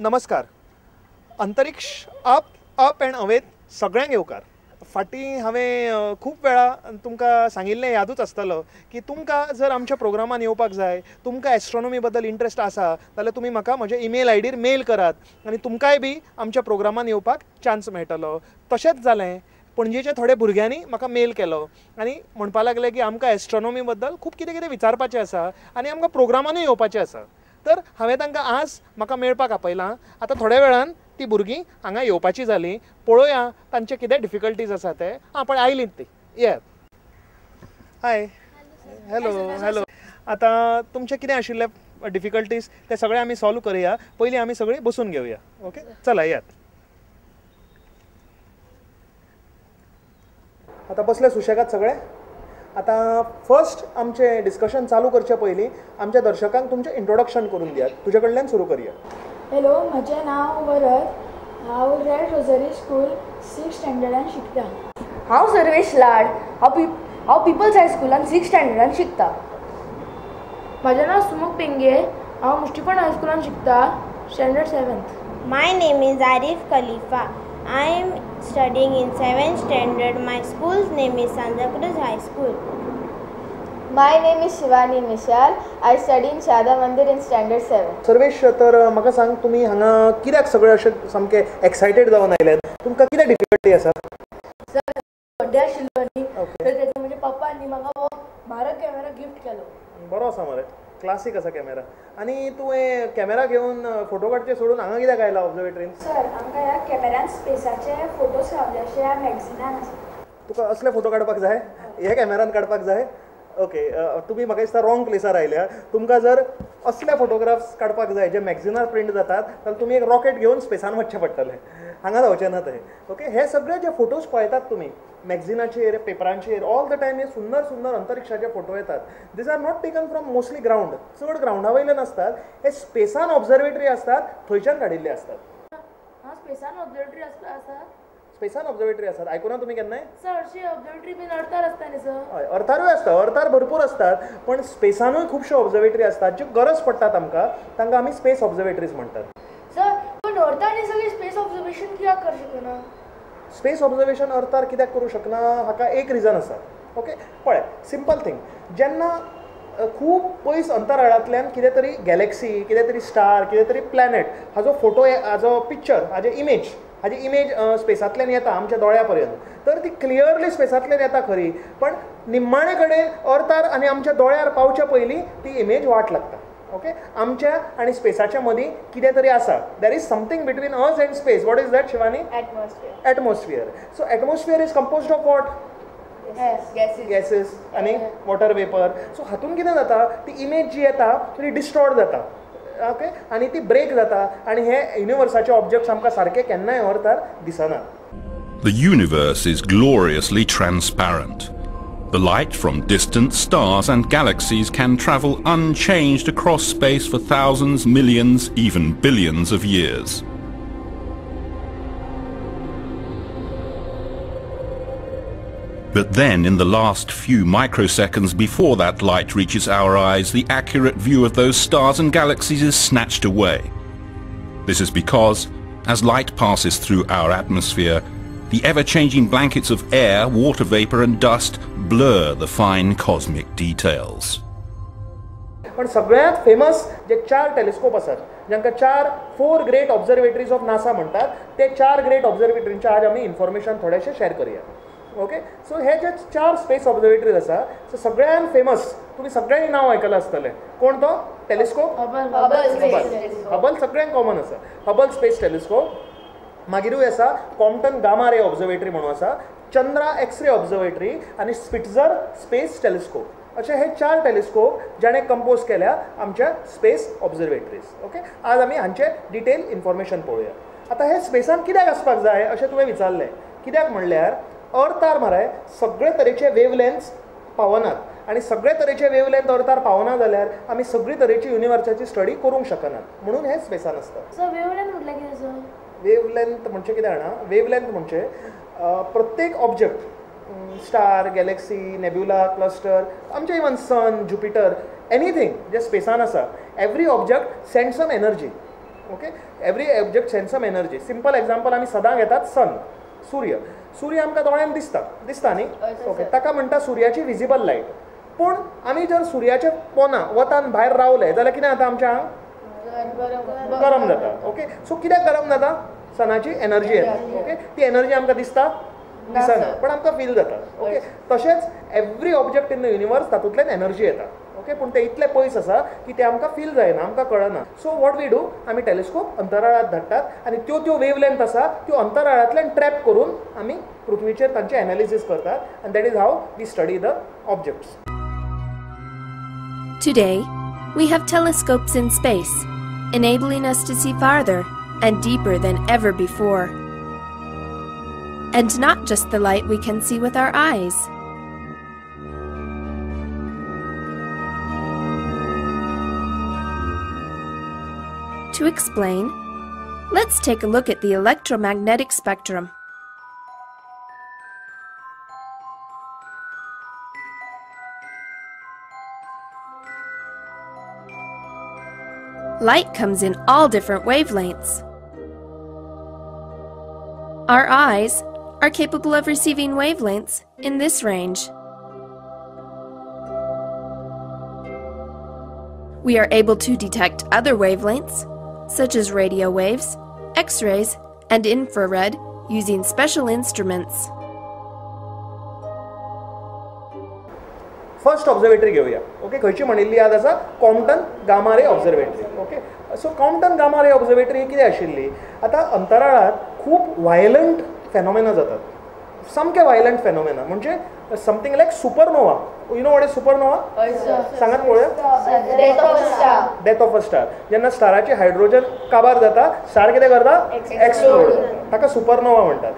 नमस्कार. अंतरिक्ष up up and अवेत सगळ्यांक येवकार. फाटीं हांवें खूब वेळा तुमकां सांगिल्लें, यादूच आसतलो की तुमकां जर आमच्या प्रोग्रामान येवपाक जाय, तुमकां एस्ट्रोनॉमी बद्दल इंट्रस्ट आसा जाल्यार तुमी म्हाका म्हज्या ईमेल आयडीर मेल करात आनी तुमकांय बी आमच्या प्रोग्रामान येवपाक चान्स मेळटलो. तशेंच जालें, पणजेच्या थोड्या भुरग्यांनी म्हाका मेल केलो आनी म्हणपाक लागले की आमकां एस्ट्रोनॉमी बद्दल खूब कितें कितें विचारपाचें आसा आनी आमकां प्रोग्रामानूय येवपाचें आसा. तर हांवें तांकां आज म्हाका मेळपाक आपयलां. आतां थोड्या वेळान ती भुरगीं हांगा येवपाची जालीं, पळोवया तांचे कितें डिफिकल्टीज आसा ते. आं, पळय आयलीं ती. येयात. हाय, हॅलो हॅलो. आतां तुमचें कितें आशिल्ले डिफिकल्टीज ते सगळे आमी सॉल्व करुया. पयलीं आमी सगळीं बसून घेवया. ओके, चला येयात. आतां बसले सुशेगाद सगळे. आतां फर्स्ट आमचें डिस्कशन चालू करचे पयलीं आमच्या दर्शकांक तुमचें इंट्रोडक्शन करून दियात. तुजे कडल्यान सुरू करुया. हॅलो, म्हजें नांव वरद. हांव रेड रोजरी स्कूल 6 स्टँडर्डान शिकता. हांव सर्वेश लाड. हांव पिपल्स हायस्कुलान 6 स्टँडर्डान शिकता. म्हजें नांव सुमुख पिंगे. हांव मुष्टिपण हायस्कुलान शिकता, standard 7th. My name is Arif Khalifa. I am studying in 7th standard. My school's name is Santacruz High School. My name is Shivani Nishal. I study in Sharda Mandir in standard 7. Sarvesh, तर म्हाका सांग, तुमी हांगा कित्याक सगळे अशे सामके excited जावन आयल्यात? तुमकां कितें डिफिकल्टी आसा? सर, बर्थडे आशिल्लो न्ही, तर तेका म्हज्या पप्पान म्हाका हो म्हारग कॅमेरा गिफ्ट केलो. बरो आसा मरे, क्लासीक आसा कॅमेरा. आनी तुवें कॅमेरा घेवन फोटो काडचे सोडून हांगा कित्याक आयला ऑब्जर्वेटरीन? सर, आमकां ह्या कॅमेरान स्पेसाचे फोटोज गावले अशे ह्या मॅगझिनान आसा. तुका असले फोटो काडपाक जाय? हे कॅमेरान काडपाक जाय? ओके, तुमी म्हाका दिसता रॉंग प्लेसार आयल्या. तुमकां जर असले फोटोग्राफ्स काडपाक जाय जे मॅगझिनार प्रिंट जातात जाल्यार तुमी एक रॉकेट घेवन स्पेसान वचचें पडटलें, हांगा जावचें ना तें. ओके, हे सगळे जे फोटोज पळयतात तुमी मॅगझिनाचेर, पेपरांचेर, ऑल the time हे सुंदर सुंदर अंतरिक्षाचे फोटो येतात. These are not taken from mostly ground. चड ग्रावंडा वयले नासतात, हे स्पेसान ऑब्जर्वेटरी आसतात थंयच्यान काडिल्ले आसतात. स्पेसान ऑब्जर्वेटरी आसा? स्पेसान ऑब्जर्वेटरी आसात. आयकुना तुमी केन्नाय? सर, अशी ऑब्जर्वेटरी बीन अर्थार आसता न्ही सर? हय, अर्थारूय आसता, अर्थार भरपूर आसतात, पण स्पेसानूय खुबश्यो ऑब्जर्वेटरी आसतात ज्यो गरज पडटात आमकां, तांकां आमी स्पेस ऑब्जर्वेटरीज म्हणटात. सर, पूण अर्थार न्ही सगळी स्पेस ऑब्जर्वेशन कित्याक करूं शकना? स्पेस ऑब्जर्वेशन अर्थार कित्याक करूं शकना हाका एक रिजन आसा. ओके, पळय, सिंपल थिंग, जेन्ना खूब पयस अंतराळांतल्यान कितें तरी गॅलेक्सी, कितें तरी स्टार, कितें तरी प्लॅनेट हाजो फोटो, हाजो पिक्चर, हाजे इमेज, हाजी इमेज स्पेसांतल्यान येता आमच्या दोळ्या पर्यंत, तर ती क्लियरली स्पेसांतल्यान येता खरी, पण निम्माणे कडेन अर्थार आनी आमच्या दोळ्यार पावच्या पयलीं ती इमेज वाट लागता. ओके, आमच्या आनी स्पेसाच्या मदीं कितें तरी आसा. There is something between us and space. What is that, Shivani? Atmosphere. Atmosphere. So atmosphere is composed of what? Gases आनी वॉटर वेपर. सो हातून कितें जाता, ती इमेज जी येता ती डिस्टॉर्ट जाता. ओके, आनी ती ब्रेक जाता आनी हे युनिवर्साचे ऑब्जेक्ट्स आमकां सारके केन्नाय अर्थार दिसना. The universe is gloriously transparent. The light from distant stars and galaxies can travel unchanged across space for thousands, millions, even billions of years. But then, in the last few microseconds before that light reaches our eyes, the accurate view of those stars and galaxies is snatched away. This is because, as light passes through our atmosphere, the ever-changing blankets of air, water vapor and dust blur the fine cosmic details. पण सगळ्यात famous जे 4 telescope आसात, जांकां 4 great observatories of NASA म्हणटात, ते 4 great ऑब्जर्वेटरींचे आज आमी information थोडेशें share करुया. ओके, सो हे जे 4 स्पेस ऑब्जर्वेटरीज आसा, सो सगळ्यान फेमस, तुमी सगळ्यांनी नांव आयकलां आसतलें, कोण तो टेलिस्कोप? हबल. हबल सगळ्यांक कॉमन आसा, हबल स्पेस टेलिस्कोप. मागीरूय आसा कॉम्पटन गामा रे ऑब्जर्वेटरी म्हणून आसा, चंद्रा एक्सरे ऑब्जर्वेटरी आनी स्पिट्झर स्पेस टेलिस्कोप. अशे हे 4 टेलिस्कोप जाणें कंपोज केल्या आमच्या स्पेस ऑब्जर्वेटरीज. ओके, आज आमी हांचे डिटेल इन्फॉर्मेशन पळोवया. आतां हे स्पेसान कित्याक आसपाक जाय अशें तुवें विचारलें. कित्याक म्हणल्यार अर्थार मरे सगळे तरेचे वेवलेंथ्स पावनात आनी सगळे तरेचे वेवलेंथ अर्थार पावना जाल्यार आमी सगळे तरेची युनिवर्साची स्टडी करूंक शकनात, म्हणून हे स्पेसान आसता. सर, वेवलेंथ म्हटल्यार कितें सर? वेवलेंथ म्हणजे कितें जाणा? वेवलेंथ म्हणजे प्रत्येक object, star, galaxy, nebula, cluster, आमचे इवन सन, ज्युपिटर, एनीथिंग जे स्पेसान आसा, every object send some energy. Okay, every object sends some energy. Simple example आमी सदां घेतात सन, सूर्य. सूर्य आमकां दोळ्यान दिसता, दिसता न्ही? ओके, ताका म्हणटा सुर्याची विजिबल लायट. पूण आमी जर सुर्याच्या पोना वतान भायर रावले जाल्यार कितें जाता? आमच्या आंग गरम जाता. ओके, सो कित्याक गरम जाता? सनाची एनर्जी येता. ओके, ती एनर्जी आमकां दिसता? दिसना, पण आमकां फील जाता. ओके, तशेंच every object in the universe तातूंतल्यान एनर्जी येता. ओके, पूण ते इतले पयस आसा की ते आमकां फील जायना, आमकां कळना. सो what we do, आमी टेलिस्कोप अंतराळात धाडटात आनी त्यो त्यो वेवलेंथ आसा त्यो अंतराळांतल्यान ट्रॅप करून आमी पृथ्वीचेर तांचें एनालिसीस करतात आनी that is how we study the objects. Today, we have telescopes in space, enabling us to see farther and deeper than ever before. And not just the light we can see with our eyes. To explain, let's take a look at the electromagnetic spectrum. Light comes in all different wavelengths. Our eyes are capable of receiving wavelengths in this range. We are able to detect other wavelengths, such as radio waves, X-rays, and infrared, using special instruments. First observatory घेऊया. Okay, खंयची म्हणिल्ली याद आसा? Compton gamma ray observatory. Okay, so Compton gamma ray observatory ही कितें आशिल्ली? आतां अंतराळांत खूब violent phenomena जातात, सामके वायलंट फेनोमेना, म्हणजे something like supernova. You know what is supernova? सांगात पळोवया. Death of a star. जेन्ना स्टाराची हायड्रोजन काबार जाता, स्टार कितें करता? एक्सप्लोड जाता. ताका सुपरनोवा म्हणटात.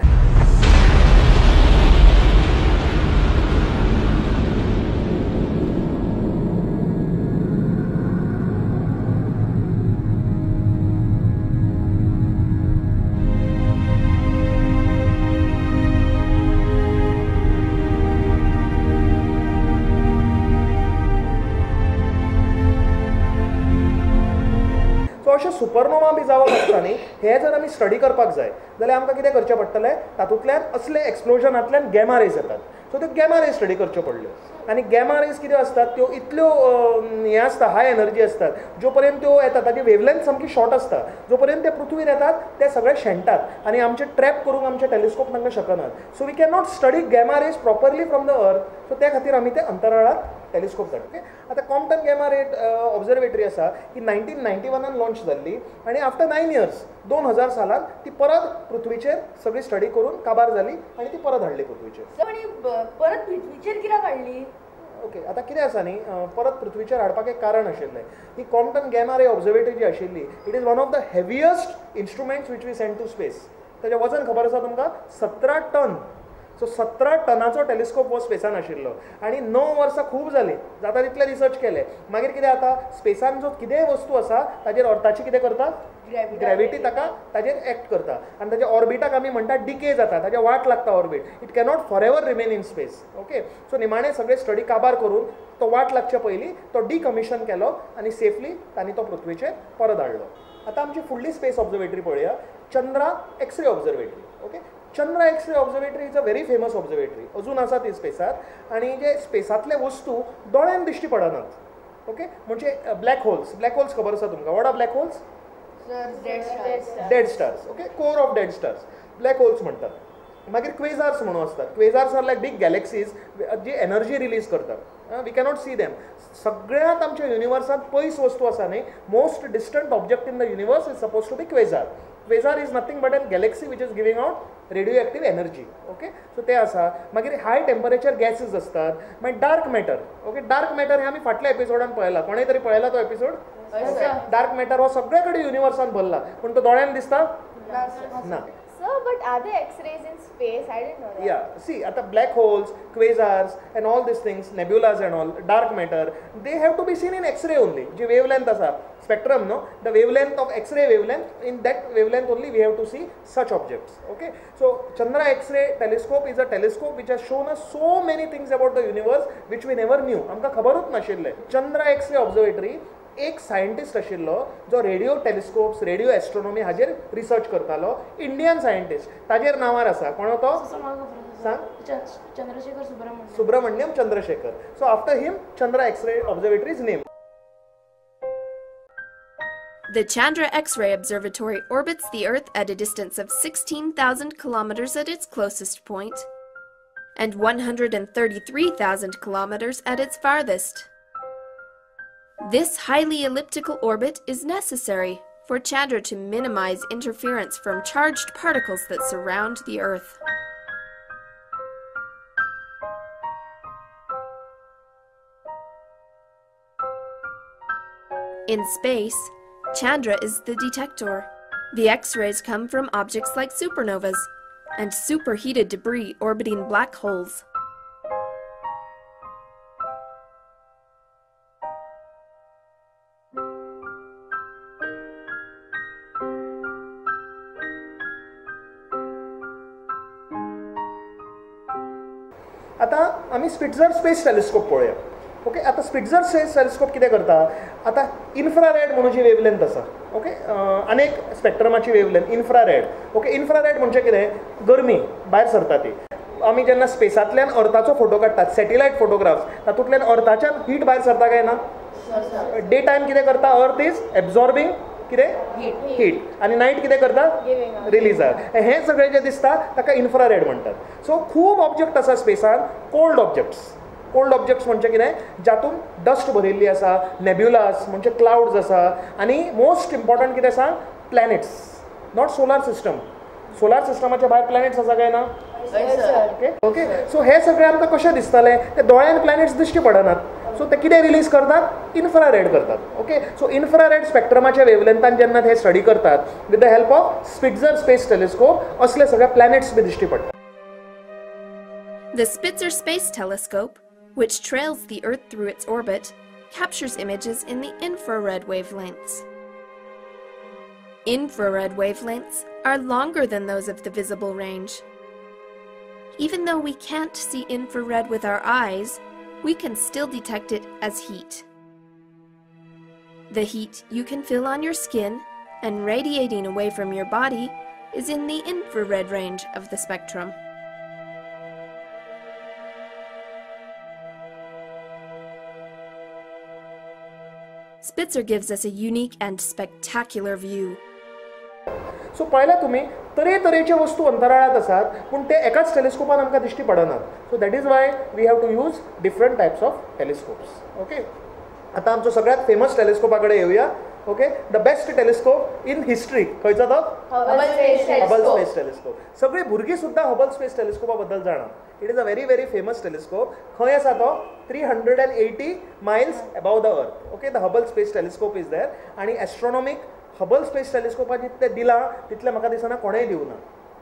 अशें सुपरनोवा बी जावप आसता न्ही, हें जर आमी स्टडी करपाक जाय जाल्यार आमकां कितें करचें पडटलें? तातूंतल्यान असले एक्सप्लोजनांतल्यान गॅमा रेज येतात. सो त्यो गॅमा रेज स्टडी करच्यो पडल्यो. आनी गॅमा रेज कितें आसतात त्यो इतल्यो हें आसता, हाय एनर्जी आसतात, ज्यो पर्यंत त्यो येतात ताची वेवलेंथ सामकी शॉर्ट आसता, जो पर्यंत ते पृथ्वीर येतात ते सगळे शेणटात आनी आमचे ट्रॅप करूंक आमचे टेलिस्कोप तांकां शकनात. So we can not study gamma rays properly from the earth. So त्या खातीर आमी ते अंतराळात टेलिस्कोप धाडटा. ओके, आतां कॉम्पटन गॅमा रे ऑब्जर्वेटरी आसा ही 1991 लॉन्च जाल्ली आनी आफ्टर 9 इयर्स 2000 सालान ती परत पृथ्वीचेर सगळी स्टडी करून काबार जाली आनी ती परत हाडली पृथ्वीचेर. परत पृथ्वीचेर कित्याक हाडली? ओके, आतां कितें आसा न्ही, परत पृथ्वीचेर हाडपाक एक कारण आशिल्लें. ही कॉम्पटन गॅमा रे ऑब्जर्वेटरी जी आशिल्ली, it is one of the heaviest instruments which we send to space. ताजें वजन खबर आसा तुमकां? 17 टन. सो 17 टनाचो टेलिस्कोप हो स्पेसान आशिल्लो आनी 9 वर्सां खूब जालीं, जाता तितले रिसर्च केले. मागीर कितें जाता, स्पेसान जो कितेंय वस्तू आसा ताजेर अर्थाची कितें करता? ग्रॅविटी ताका ताजेर एक्ट करता आनी ताच्या ऑर्बिटाक आमी म्हणटा डिके जाता, ताच्या वाट लागता orbit. It cannot for ever remain in space. Okay, so निमाणें सगळे स्टडी काबार करून तो वाट लागचे पयलीं तो डिकमिशन केलो आनी सेफली तांणी तो पृथ्वीचेर परत हाडलो. आतां आमची फुडली स्पेस ऑब्जर्वेटरी पळोवया, Chandra X-ray observatory. Okay, Chandra X-ray observatory is a very famous observatory, अजून आसा ती स्पेसार आनी जे स्पेसांतले वस्तू दोळ्यान दिश्टी पडनात. ओके, म्हणजे ब्लॅक होल्स. ब्लॅक होल्स खबर आसा तुमकां? What are black holes? Dead stars. Okay, core of dead stars black holes म्हणटात. मागीर क्वेझार्स म्हणून आसतात. Quasars are like big galaxies ji energy release करतात. We cannot see them. सगळ्यांत आमच्या युनिवर्सांत पयस वस्तू आसा न्ही, most distant object in the universe is suppose to be quasar. Quasar is nothing but an galaxy which is giving out radioactive energy. Okay, so ते आसा. मागीर हाय टेम्परेचर गॅसीस असतात. मागीर dark matter. Okay, dark matter हे आमी फाटल्या एपिसोडान पळयला. कोणें तरी पळयला तो एपिसोड? डार्क मॅटर हो सगळे कडेन युनिवर्सान भरला, पूण तो दोळ्यान दिसता ना. Sir, but are there X-rays in space? I didn't know that. Yeah, see, at black holes, quasars and all these things, nebulas and all, dark matter, they have to be seen in X-ray only. Ji wavelength asa, spectrum, no? The wavelength of X-ray wavelength, in that wavelength only we have to see such objects. Okay, so Chandra X-ray telescope is a telescope which has shown us so many things about the universe which we never knew. Amka khabarut nashille. Chandra X-ray observatory एक scientist आशिल्लो जो radio telescopes, radio astronomy हाजेर research करतालो, Indian scientist, ताजेर नांवार आसा. कोण तो? सांग. Chandrasekhar Subrahmanyam. Subrahmanyam Chandrasekhar. So after him Chandra X-ray observatory is named. The Chandra X-ray Observatory orbits the Earth at a distance of 16,000 kilometers at its closest point and 133,000 kilometers at its farthest. This highly elliptical orbit is necessary for Chandra to minimize interference from charged particles that surround the Earth. In space, Chandra is the detector. The X-rays come from objects like supernovas and superheated debris orbiting black holes. आता आमी Spitzer space telescope पळोवया. Okay, आतां Spitzer space telescope कितें करता, आतां infrared म्हणून जी wavelength आसा, ओके, अनेक स्पेक्ट्रमाची वेवलेंथ इन्फ्रारेड. ओके, इन्फ्रारेड म्हणजे कितें, गरमी भायर सरता ती. आमी जेन्ना स्पेसांतल्यान अर्थाचो फोटो काडटात, सॅटेलायट फोटोग्राफ्स, तातूंतल्यान अर्थाच्यान हीट भायर सरता काय ना? डे टायम कितें करता, अर्थ is absorbing कितें हीट, आनी नायट कितें करता, रिलीज. हें सगळें जें दिसता ताका इन्फ्रारेड म्हणटात. सो खूब ऑब्जेक्ट आसा स्पेसान, कोल्ड ऑब्जेक्ट्स. कोल्ड ऑब्जेक्ट्स म्हणजे कितें, जातून डस्ट भरिल्ली आसा, नेब्युलास म्हणजे क्लाउड्स आसा, आनी मोस्ट इम्पॉर्टंट कितें सांग, planets, not solar system. Solar सिस्टमाच्या भायर प्लॅनेट्स आसा काय ना? ओके ओके, सो हे सगळें आमकां कशें दिसतलें, ते दोळ्यान प्लॅनेट्स दिश्टी पडनात. सो ते कितें रिलीज करतात, इन्फ्रारेड करतात. ओके, सो इन्फ्रारेड स्पेक्ट्रमाच्या वेवलेंथान जेन्ना ते स्टडी करतात with the help of Spitzer space telescope, असले सगळे प्लॅनेट्स बी दिश्टी पडटात. The Spitzer Space Telescope, which trails the Earth through its orbit, captures images in the infrared wavelengths. Infrared wavelengths are longer than those of the visible range. Even though we can't see infrared with our eyes, we can still detect it as heat. The heat you can feel on your skin and radiating away from your body is in the infrared range of the spectrum. Spitzer gives us a unique and spectacular view. So पळयला तुमी तरेतरेचे वस्तू अंतराळांत आसात, पूण ते एकाच टेलिस्कोपान आमकां दिश्टी पडनात. So that is why we have to use different types of telescopes. Okay, आतां आमचो सगळ्यांत फेमस टेलिस्कोपा कडेन येवया. Okay, the best telescope in history खंयचो तो? Hubble space telescope. सगळीं भुरगीं सुद्दां हबल स्पेस टेलिस्कोपा बद्दल जाणा. It is a very very famous telescope. खंय आसा तो? 380 miles above the earth. Okay, the Hubble space telescope is there. आनी एस्ट्रोनॉमीक हबल स्पेस टेलिस्कोपा जितलें दिलां तितलें म्हाका दिसना कोणेंय दिवना.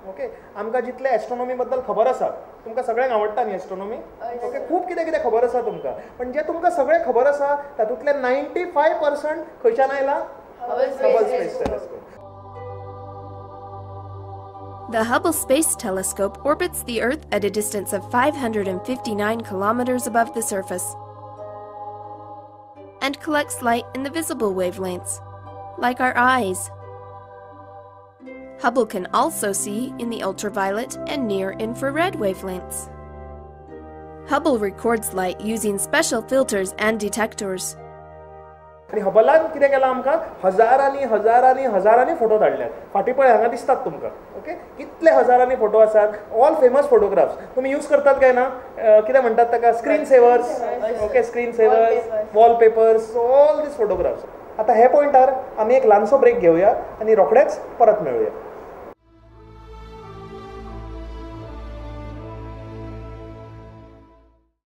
ओके, आमकां जितलें एस्ट्रोनॉमी बद्दल खबर आसा, तुमकां सगळ्यांक आवडटा न्ही एस्ट्रोनॉमी? ओके, खूब कितें कितें खबर आसा तुमकां, पण जें तुमकां सगळें खबर आसा तातूंतलें 95% खंयच्यान आयलां? Hubble space telescope. The Hubble Space Telescope orbits the Earth at a distance of 559 kilometers above the surface and collects light in the visible wavelengths, like our eyes. Hubble can also see in the ultraviolet and near-infrared wavelengths. Hubble records light using special filters and detectors. आनी हबलान कितें केलां आमकां, हजारांनी हजारांनी हजारांनी photo धाडल्यात. फाटीं पळय हांगा दिसतात तुमकां. ओके, कितले हजारांनी फोटो आसात, ऑल फेमस फोटोग्राफ्स. तुमी यूज करतात काय ना, कितें म्हणटात ताका, screen savers. Okay, screen savers, wallpapers, all these photographs. आतां हे पॉयंटार आमी एक ल्हानसो ब्रेक घेवया आनी रोखडेच परत मेळुया.